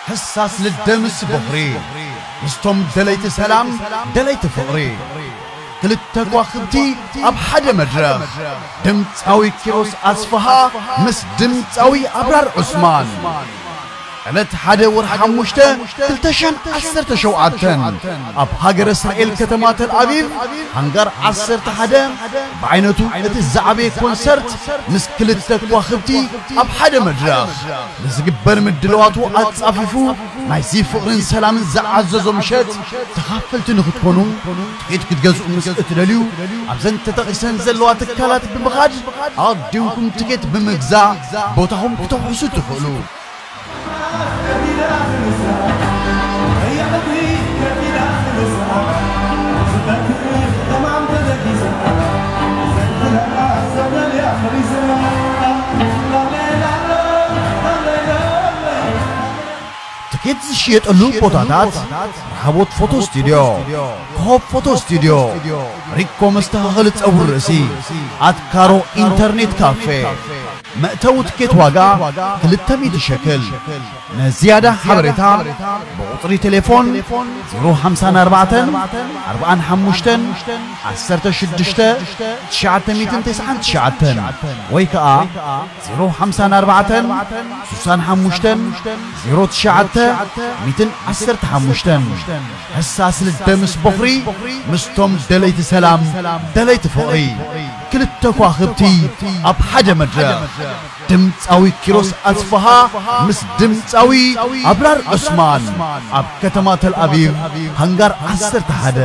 ሕሳስ ልደ ምስ ቦኽሪ፣ ምስቶም ደለይቲ ሰላም፣ ደለይቲ ፍቕሪ። ክልተ ከዋኽብቲ ኣብ ሓደ መድረኽ፣ ድምፃዊ ኪሮስ ኣስፍሃ ምስ ድምፃዊ ኣብራር ዑስማን። ዕለት ሓደ ወርሒ ሓሙሽተ ክልተ ሽሕን ዓሰርተ ሸውዓተን ኣብ ሃገረ እስራኤል ከተማ ተል ኣቪቭ ሃንጋር ዓሰርተ ሓደ ብዓይነቱ እቲ ዝዓበየ ኮንሰርት ምስ ክልተ ከዋኽብቲ ኣብ ሓደ መድረኽ ንዝግበር ምድለዋቱ ኣጻፊፉ ናይዚ ፍቕርን ሰላምን ዝዓዘዞ ምሸት ተኻፈልቲ ንኽትኮኑ ትኬት ክትገዝኡ ምስ እትደልዩ ኣብዘን ተጠቒሰን ዘለዋ ትካላት ብምኻድ ኣቐዲምኩም ትኬት ብምግዛእ ቦታኹም ክትውሕሱ ትኽእሉ። ትኬት ዝሽየጠሉ ቦታታት ራሃቦት ፎቶ ስቱድዮ፣ ኮሆብ ፎቶ ስቱድዮ፣ ሪኮ መስተኻኸሊ ጸጉሪ ርእሲ፣ ኣትካሮ ኢንተርኔት ካፌ። መእተዊ ትኬት ዋጋ ክልተ ሚእቲ ሸክል። ንዝያዳ ሓበሬታ ብቁጽሪ ቴሌፎን ዜሮ ሓምሳን ኣርባዕተን ኣርባዓን ሓሙሽተን ዓሰርተ ሽዱሽተ ትሽዓተ ሚእትን ተስዓን ትሽዓተን ወይ ከኣ ዜሮ ሓምሳን ኣርባዕተን ስሳን ሓሙሽተን ዜሮ ትሽዓተ ሚእትን ዓሰርተ ሓሙሽተን። ሕሳስ ልደ ምስ ቦኽሪ ምስቶም ደለይቲ ሰላም፣ ደለይቲ ፍቕሪ። ክልተ ከዋኽብቲ ኣብ ሓደ መድረኽ። ድምፃዊ ኪሮስ ኣስፍሃ ምስ ድምፃዊ ኣብራር ዑስማን ኣብ ከተማ ተል ኣቪቭ ሃንጋር ዓሰርተ ሓደ።